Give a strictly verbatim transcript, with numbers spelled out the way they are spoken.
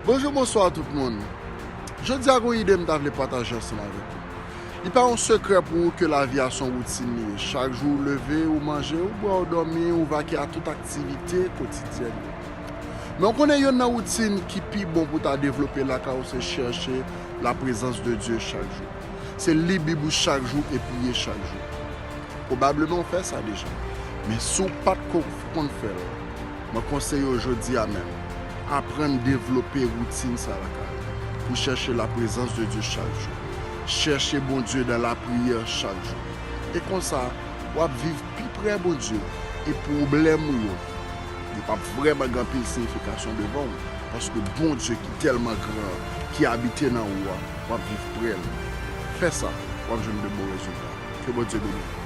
Bonjou, bonswa tout moun. Jodi a gon ide m ta vle pataje ansanm avèk ou. Li pa yon sekrè pou ou ke lavi a se yon woutin li ye. Chak jou ou leve, ou manje, ou bwè, ou dòmi, ou vake a tout aktivite kotidyèn yo. Men ou konnen youn nan woutin ki pi bon pou ta devlope lakay ou se chèche la prezans de Dye chak jou. Se li Bib ou chak jou e priye chak jou. Pwobableman ou fè sa deja. Men si w pa t ko konn fè l, mwen konseye w jodi a menm, aprann devlope woutin sa lakay ou pou chèche la prezans de Dye chak jou. Chèche Bondye dan lapriyè chak jou. E konsa, w ap viv pi prè Bondye e pwoblèm ou yo, yo p ap vrèman gen anpil siyifikasyon devan w, paske Bondye ki tèlman gran, ki abite nan ou a, w ap viv prè l. Fè sa, w ap jwenn de bon rezilta. Ke Bondye beni w.